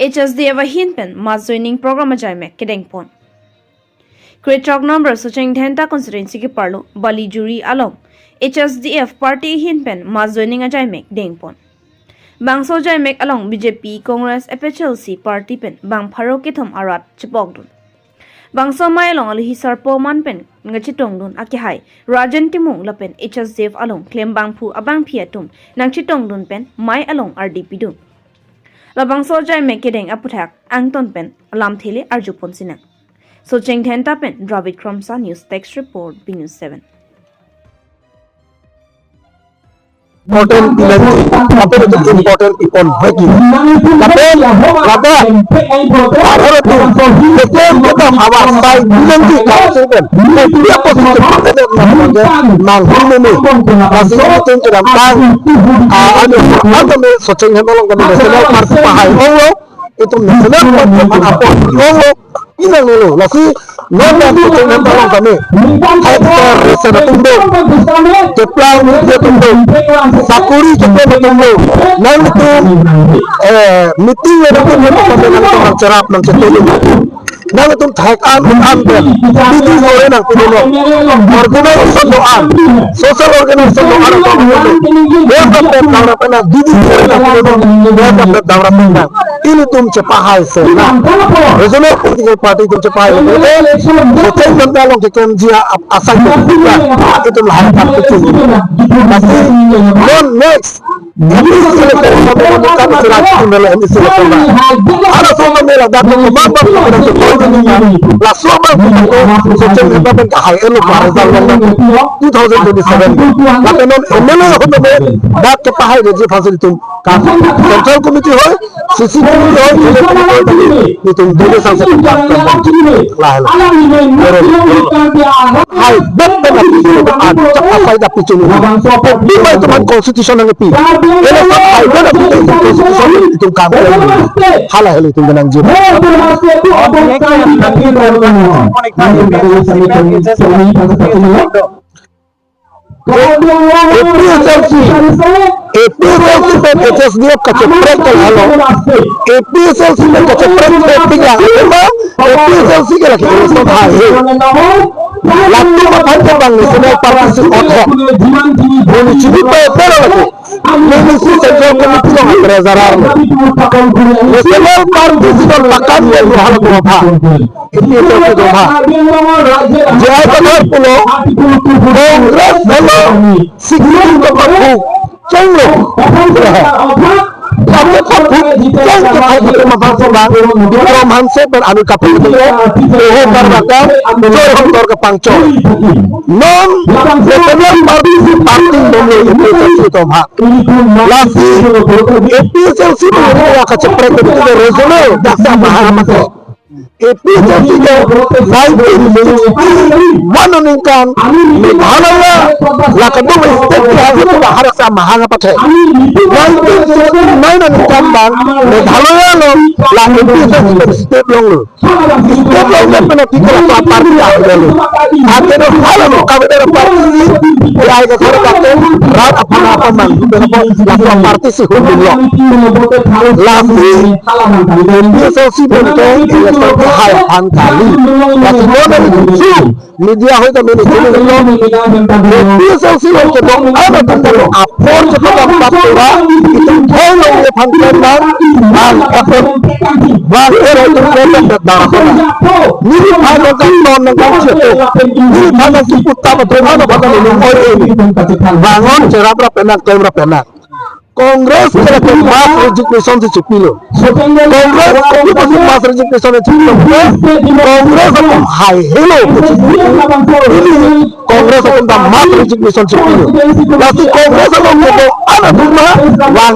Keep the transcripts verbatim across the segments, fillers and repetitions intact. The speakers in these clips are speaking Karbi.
H S D F ahin pen mass joining program ajaimek kedengpon. Krethrok number Socheng Dhenta constituency keparlo Balijuri along H S D F party ahin pen mass joining ajaimek dengpon. Bangso ajaimek along B J P, Congress, F H L C party pen bang pharo kethom arat chepokdun. Bangso amei along alohi sarpo aman pen nangchetongdun akehai Rajen Timung lapen H S D F along klembangphu abangpi atum nangchetongdun pen amei along ardi pidun. Labangso ajaimek kedeng aputhak angton pen alamthe le arjupon sinang. Socheng Dhenta pen Dravid Kramsa, News Desk Report, B News seven. Important event, important important event hoy ki. Lapen laga, atharo tu, betul betul hawa sai bilang ki kau sih kan. Dia positif positif nang nang hulu ni. Masih itu kedam tang, ah, anu, anu kami Socheng Dhenta along kami national party pahai onglo, itu national party apa onglo. Inang nelo, lasi non dan Socheng Dhenta along kami. Hai kita resen atum do. Keplang media atum do. Sakuri keplang atum do. Nangtum, eh, meeting atum do, kami nangtum nangcherap nangchetulu. Nangtum thek an an pen. Didi sore nangpidulo. Organization do-an. Social organization do-an atum do. Welcome back, daura penang. Didi sore nangpidulo. Welcome back, daura penang. Ilitum chepahai sena. Regional political party atum chepahai sena. Socheng Dhenta along keklemji a-, asai atum lahai atum kecil. Pasti non next M D C election, bukan istilah itu adalah M D C election. Ada semua mela dan memang langsung Socheng Dhenta pen kahai elo para result two thousand twenty-seven. Lapen non M L A hote dak kepahai de ji fasil atum. Kan Central Committee hoi, C C Committee hoi, Central Committee hoi, itum dua sang setempat. Lah, lah. Hai, bet pen api chulu an, chak asai dak api chulu. Kopi mai teman constitution nangpi. Election hai, bet api chulu constitution itum kan. Hala hala itum kenang jin. A P H L C, A P H L C pen H S D F kacheprek ke halo. A P H L C pen kacheprek ke tiga, lima, A P H L C ke lake election hai he. Latum aphan ke bang national party si othok. Boni chini pe pero lake. Boni si Central Committee along treasurer. National party si don pakan ke halo ko ha. A P H L C do ha. J I Kathar pulo, Congress helo, sixteen ko paku, chenglo. Paku paku, cheng ke paku ke mabang sobang, Bikram Hanse pen anu kapu ke, Toho Karmaka, Joy Hongkor kepangchoi. Non, National Party, party non lo A P H L C do ha. Lasi, A P H L C do ha kacheprek ke regional, jaksa mahal amat. A P H L C ke nineteen sixty-one aningkan Meghalaya la kadung state ke hang satu bahar sa mahang apa ke. Nineteen sixty-nine aningkan bang Meghalaya lo la A P H L C ke state along lo. State along lo pen aphi ke la party ahelo. Ante do hala lo kami do party ni ya ke kare kate rat aphan apa mang la party si hum lo. Lasi A P H L C pen ke election hai aphan kali. Lasi mo na su media hoi ta mene kene lo. A P H L C lo ke bok ana tanda lo apor ke padam pura itum thoi lo ye phan pen bang bang apor bang ero itum pen bang dak dak. Neli phan nang kan ton nang kan cheto. Neli phan nang kiput tap atum ana phan nang oi oi. Bangon cherap rap penang, klem rap penang. Congress ke lake mass resignation si chepilo. Congress ke lake mass resignation si chepilo. Congress atum haihelo. Congress atum ta mass resignation chepilo. Lasi Congress atum ke do ana thuma wang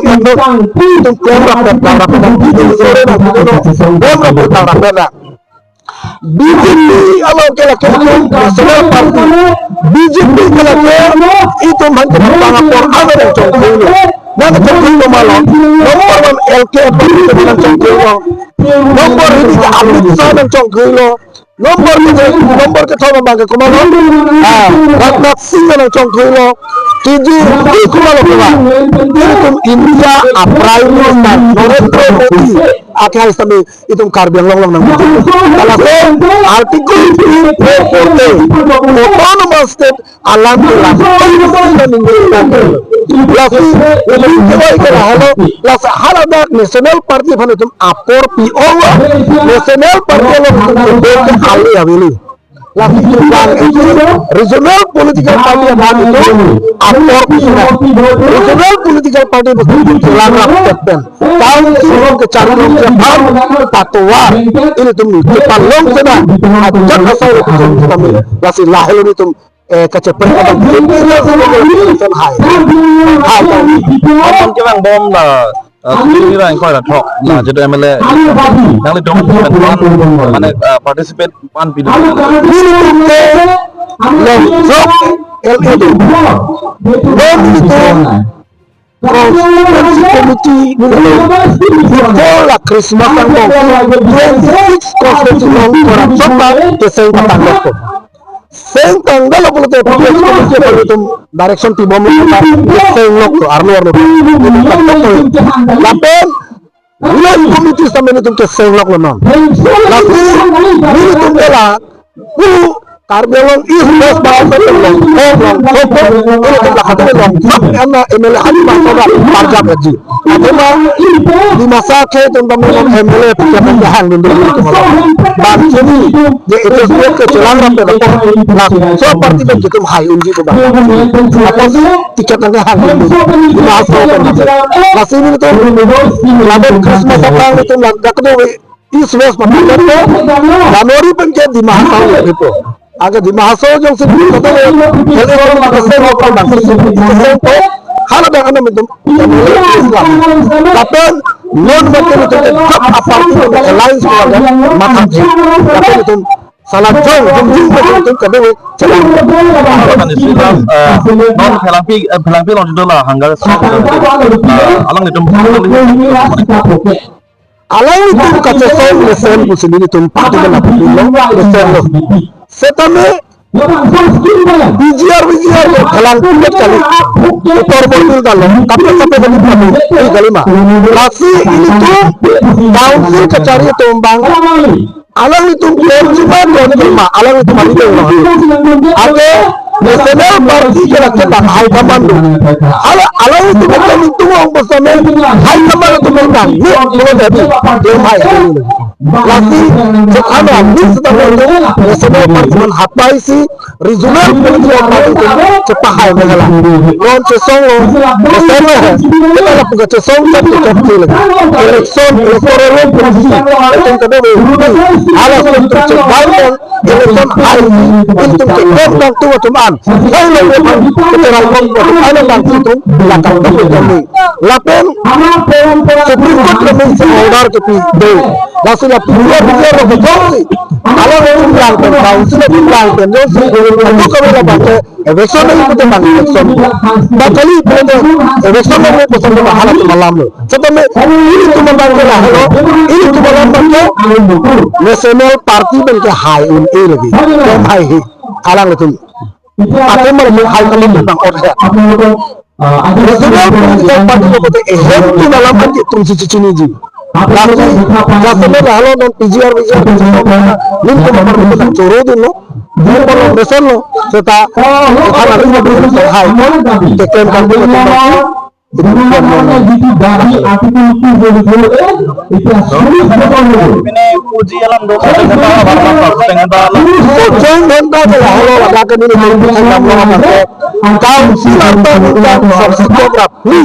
itu itum klem rap rap rap rap. Klem rap rap rap. B J P along ke lake itum national party. B J P ke lake itum aphan ke bang apor ana nangchongkhui lo. Nangchongkhui lo ma lo. Number one L K party ke nangchongkhui lo. Number hini ke Amit Shah nangchongkhui lo. Nombor ke, nombor kethom abang ke komatlo? Ah, Rajnath Singh nangchongthuilo. T J P komatlo kevang? Ilitum India a Prime Minister Narendra Modi akehai sitame itum Karbi Anglong along nang. Lasi Article three four four te Autonomous State alam ke lam ningje. Lasi, lasi ke oi ke lahelo, lasi haladak National Party aphan itum apor pi-ong lo, National Party along itum ke ali avelo. Lasi itum bang regional political party aphan itum apor pi-ong lo. Regional political party aphan itum chelang rap pen, council along kecharli along ke aphan patovar ilitum kepalong sena ajak asai itum kami. Lasi lahelo itum eh, kachepang abang. Hai. Abang kevang bom la, eh, suri rang koi la thok. La, jadi M L A. Yang le dong, mane, eh, participate pan pido. Nelitum ke long jok L A do. Nelitum Constituency Committee nelitum four la Christmas angbong twenty-six constituency along ora chokpa keseng patang dokpo. Seng tangdalo pulote P P H committee aphan itum direction pibomlo, seng loklo, arlo arlo. Lapen Village committee sitame nelitum keseng loklo non. Lasi nelitum ke la pu Karbi Anglong East West Baha'i State along, along, along, along, along, la khathe along, sab M L A hadi bang soda parjap haji. Athema Dimasa ke itum bang M L A ticket nangkehang dun dun itum along. Bang chini je H S D F kechelang rap pen apot, laso party pen itum hai unji ko bang. Apot ticket nangkehang dun dun. Dimasa pen. Lasi nelitum ladak Christmas aphrang itum ladak kedo East West Baha'i State, January pen ke Dima Hasao le ipo. Agar Dima Hasao jongsi itum kata le, L A orang mata seng orang bang seng, seng to, haladak anam itum, Islam. Lapen non makin itum ke gap apart itum alliance ko ada, matang ji. Lapen itum salah jong, jong jong itum kami chelang. Kan Islam, eh, non Phelangpi, eh, Phelangpi along judul la hanggar, eh, alanglitum, alanglitum kachesong mesen pusi nelitum party ke lapu lo, mesen lo. Setame P G R, V G R lo, kalang pulet kali. Upor borbil kalo, kape kape kali, kape kali ma. Lasi ilitum council kachari itum bang, alanglitum klemji ma, klemji ma, alanglitum ani dong lo. Ake National Party ke lake bang high command do. Ala, alanglitum ke nelitum ong bosame high command itum bang. Ni, kalau jadi, klem hai. Lasi, sekarang ni sedang National Party man hapai si regional political party itum chepahai mengala. Non chesong lo, chesong lo. Kita lapu kachesong, sab kachesong lagi. Election, electoral roll policy, itum kado be. Ala itum chebai election hari ini, itum ke kordang tu atum an. Hai lo be pan, kita ralkom atum an bang itum lakang tu kami. Lapen Supreme Court kami se order kepi do. Lasi la punya punya lo kejong si. Ala itum lang pen, bang itum lang pen, jong si. Itu kami la pakai eviction nangji pute bang eviction. Ba kali pute eviction nangji pute bang hala tu malam lo. Setame ilitum abang ke lahelo, ilitum alam abang ke National Party abang ke hai un-e lagi. Klem hai he, alangtum. Ate mal hai kali abang ot he. National Political Party lo pute ehem tu alam abang ke itum si chiniji. Lasi, lasi lahelo non P G R, V G R, nelitum apar itum choro dun lo. Dia kalau mesen lo, seta, seta nanti mau berhenti hai. Tekan kan dia betul. Itu kan mau. Jadi artikel itu boleh boleh, eh, itu sulit betul. Ini uji alam dong, setengah tahun, setengah tahun. Setengah tahun ke lahelo, ada ke ini, setengah tahun. Council atau bukan subsidi program. Ni,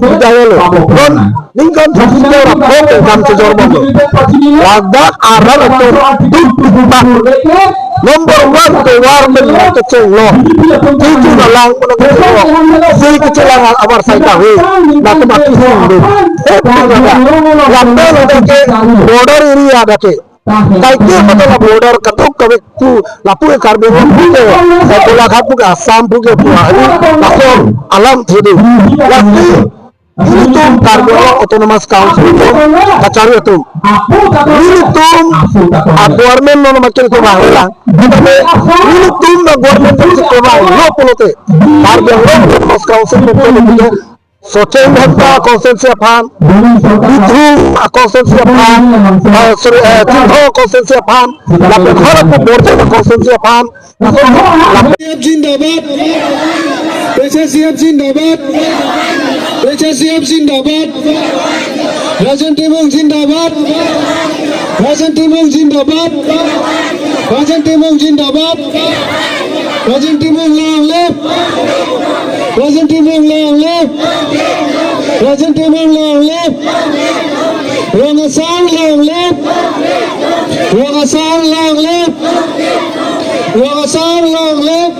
percaya lo. Kon, ningkan subsidi program, kon, kon, kam sejor bom lo. Ladak aral atur, duk, duk, duk. Number one, tovar pen kecheng lo. Tiju nalang pen kecheng lo. Si kechelangji abar sai tahu. Latum aki sing do. Hep pada. Lapen ada ke border area ada ke. Kaike pada la border ketok kami tu lapu ke Karbi Anglong pu ke, Golaghat pu ke, Assam pu ke, pu hari lapu alam thedi. Lasi Nelitum Karbi Anglong Autonomous Council atum kachari atum, nelitum a-government non makin ko bahula. Nelitum a-government non ko bahula pulote, Karbi Anglong Autonomous Council non ko socheng dhanta constituency aphan, Bithung a-constituency aphan, ah, sorry, eh, Chinthong constituency aphan, lapen Kharagpur Borjan constituency aphan, lapen P F zindabad, P C C F zindabad, P C C F zindabad, Rajen Timung zindabad, Rajen Timung zindabad, Rajen Timung zindabad, Rajen Timung long live, Rajen Timung long live, Rajen Timung long live, Rong Asong long live, Rong Asong long live, Rong Asong long live.